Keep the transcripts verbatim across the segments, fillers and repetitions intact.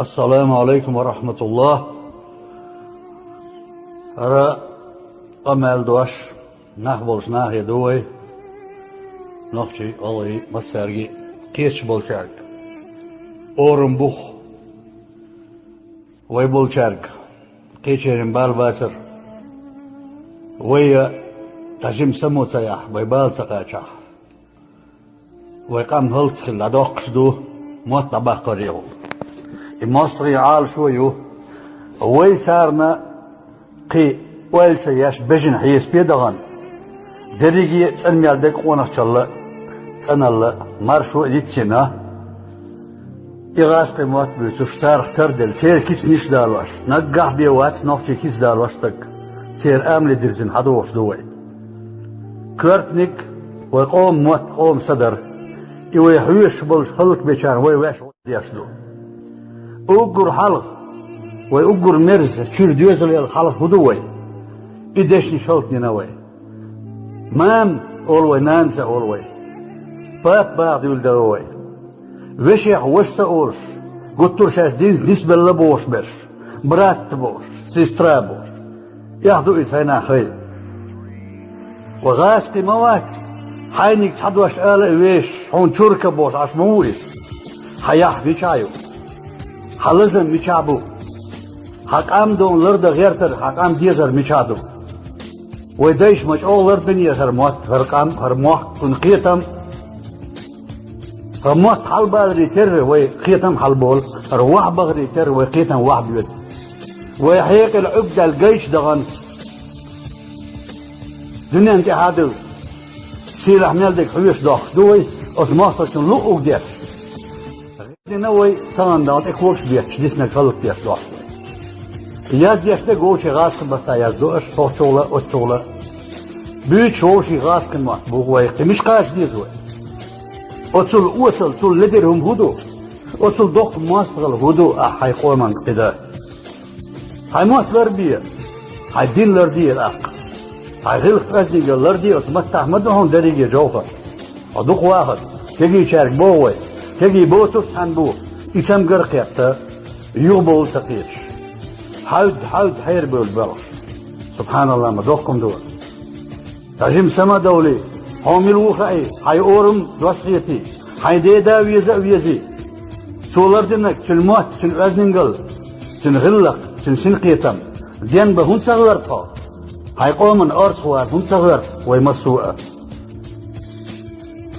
Ассаламу Ӏалайкум ва рахьматуллахӀ. ХӀара къамел дош нах болчу нахе ду вай, нохчий, гӀалгӀай, массаьрга а, кхечу болчаьрга. Орам бух вай болчаьрга, кхечеран бала бацара. Вай а дӀа жима само ца яхь, вай бала ца кхачахь, вай къам хӀаллакьхилла дӀадоккхуш ду, мотт дӀабаккхарехула. И мостагӀийн Ӏалашо а ю. Вай царна кхин ойла ца еш, бежана хьесапе а дахана, дерриге а цӀанмел дерг къонахчалла а, цӀаналла а, маршо а йицйина, и гӀазкхи мотт буьйцуш, царах тарделла, церан кицанаш а далош, наггахь бен вац нохчийн кица далош стаг, церан амале дирзина хьадогӀуш ду вай. Коьртаниг вай къоман мотт, къоман са дара. И вай хьоьжуш болчу хӀаллакбечарна вай ваьш деш ду. Уггар хьалха, вай уггар мерза, чуьра доьзал елла хьалха хӀун ду вай? И дешнаш хӀаллакдина вай. Мама олу вай, нана ца олу вай. Папа баха дуьйладелла вай. Вешех ваша ца олуш, гуттар а шаьш динца нисбелла бохуш берш, брат бохуш, сестра бохуш. Эхь ду иза хьайнах хай. Ва гӀазкхи ма вац, хьайниг цхьа дош ала а вешаш, хьуна чурка бохуш Ӏаш ма ву иза. Хьан яхь мичахь ю? Хьан лазам мичахь бу? Хьан къам дона лардан гӀертар, хьан къам дезар мичахь ду? Вай дайша ма чӀогӀа лардинера хӀара мотт, хӀара къам, хӀара мохк, цуьнан кхетам. ХӀара мотт хьалабаларе терра вай кхетам хьалаболу, хӀара вахьа бахаре терра вай кхетам вахьа боьду. Вай хьекъал Ӏуьрг даьлла гайчу дахана дуьненна тӀаьхьа а девлла, сийлахь мел дерг хьоьжуш дохкуш ду вай, оцу мостагӀчун луъург деш. Дина вай тахана Далла тӀе когаш бетташ, диснарг хӀаллакдеш дохуш вай. Яздеш дерг вовшийн гӀазкхийн маттахь яздо аша, хӀокхучул а, оццул а. Буьйцуш вовшийн гӀазкхийн мотт боху вай, кхин мича кхача деза вай? Оцул осал, цул ледара хӀума хӀун ду? Оцул доккха мостагӀалла хӀун ду ахь хьайн къоманна кхин дан? Хьайн мотт ларбе, хьайн дин ларде тӀаккха. Хьайн гӀиллакх-оьздангалла ларде, оцу маттахь ма ду хьуна дерриге жовхӀар. Хьо дукха вахарг, кегийчаьрга боху вай, кегий боцурш цхьаьна бу, и цамгар а кхетта, юхабовла ца кхеташ. Хьаьвда, хьаьвда хьерабевлла боьлхуш. СубхьаналлахӀ, ма доккха хӀума ду. ДӀа жима сама а довлий, хьо мила ву хаий, хьайн орам, дош хетий, хьайн деда веза а везий. Цо лардинарг, цуьнан мотт, цуьнан оьздангалла, цуьнан гӀиллакх, цуьнан синкхетам денбан хӀунда ца гӀерта хьо? Хьайн къоманна орцахвала хӀунда ца гӀерта вай массо а?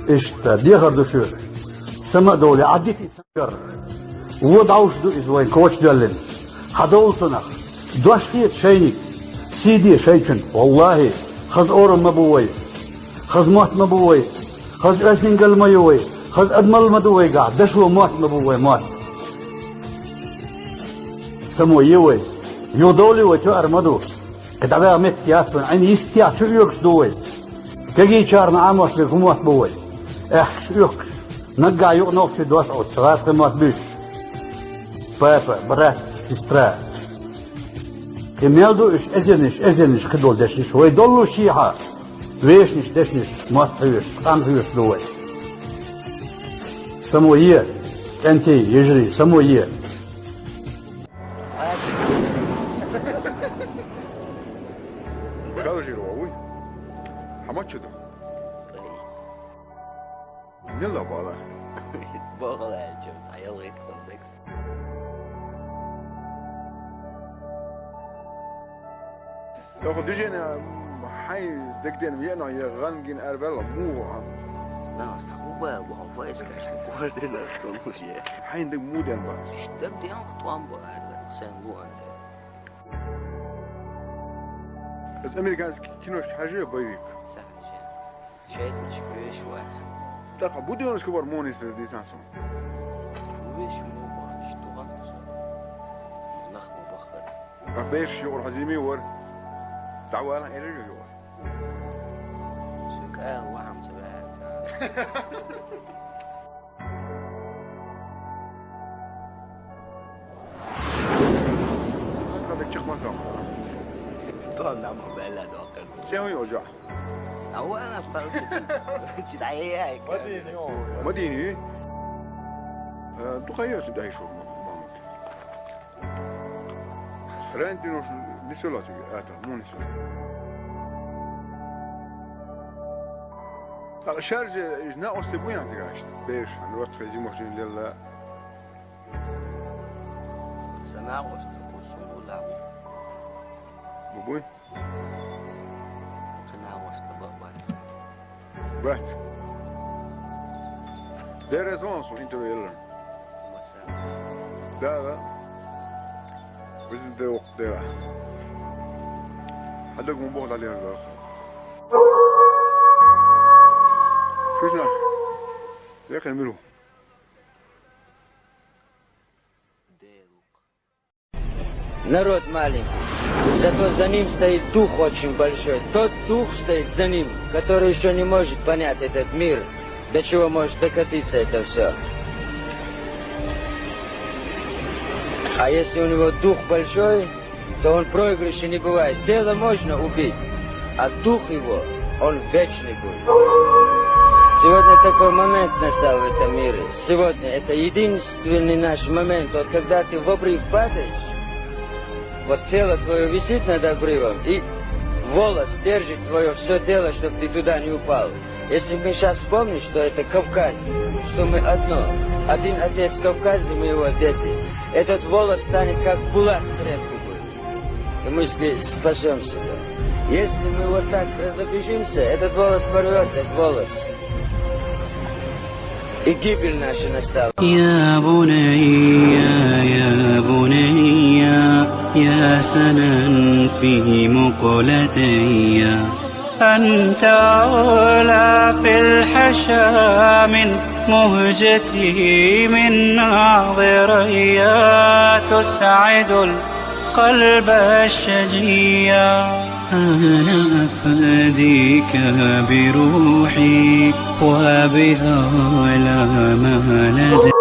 Иштта, дехар ду шуьга. Сама а довлий, Ӏаддита и цамгар. Вон дӀовш ду иза вайн кочадоьллина. Хьадовла цунах. Дош хета шайниг. Сий де шайчунна. ВаллахӀи, хаза орам ма бу вай. Хаза мотт ма бу вай. Хаза оьздангалла ма ю вай. Хаза адамалла ма ду вайгахь. Дашо мотт ма бу вай мотт. Само е вай. Юхадовлий вай тоьар ма ду. Кхин дӀаваха меттиг яц вайн, Ӏин йистехь чу оьгуш ду вай. Кегийчарна Ӏамош берг хӀун мотт бу вай? Аьхкаш оьхкуш, наггахь юкъа нохчий дош Ӏуттуш, гӀазкхийн мотт буьйцуш. Папа, брат, сестра. Кхин мел ду уьш эзарнаш, эзарнаш кхидолу дешнаш, вай доллушехьа, вешнаш, дешнаш, мотт хьоьжуш, къам хьоьжуш ду вай. Само е, кӀентий, йижарий, само е. Хала жир ван вуй? Хьан мачча ду? Мила бала? Бохала аьлча, цхьа ялгӀитта хӀума декс. Йоху движение хьайн дегден веана я гӀан гин арбел муха хьан? Нас та хӀун баьл бу хьо файс кашна координат хӀун бу шен? Хьайн дег муден бац. Иштта ден ху тӀом бу арбел, сен луан де. Из американский киношка хьажи боевик. Ца хьажи. Шайтанаш кхоьш вац. ТӀаккха буденовский вар муха нисдира дийцан суна. Вуьш мо бахаш тухат со. Нах мо бахар. Ах беш югӀур хьазими вар. ДӀавала хӀера югӀур. Су кӀал вахьам ца ваьхьа ца. Хьан дагчех ма тоху. Тон нам баьлла дохкар. Се хӀун йолчохь? Ава, ана стал чи. Чи дайяй. Мадин ю. Мадин ю? Э, дукха йоцу дай шур, Мухаммад. Районтинош нисвеллачиг атта, мун нисвелла. Ах шарже, иш накъостий буян тигаштта. Беш, ну вот, хези машин лелла. Са накъостий хусун улам. Бубуй? Са накъостий бабац. Бац. Дерезон су интервью лан. Маса. Да, да. Бизин де вакъ дега. Хадагун богъ далян да. Шушна. Яхин миру. Народ маленький, зато за ним стоит дух очень большой. Тот дух стоит за ним, который еще не может понять этот мир, до чего может докатиться это все. А если у него дух большой, то он проигрыша не бывает. Тело можно убить, а дух его, он вечный будет. Сегодня такой момент настал в этом мире. Сегодня это единственный наш момент. Вот когда ты в обрыв падаешь, вот тело твое висит над обрывом, и волос держит твое все тело, чтобы ты туда не упал. Если мы сейчас вспомним, что это Кавказ, что мы одно, один отец Кавказ, и мы его дети, этот волос станет как булат в реку будет. И мы спасемся. Если мы вот так разобежимся, этот волос порвется, этот волос. И гибель наша настала. يا بني، يا بني، يا سنا في مقلتي. أنت أولى في الحشا من مهجتي من ناظري. تسعد القلب الشجيا. أنا أفديك بروحي وبأعلى ما لدي.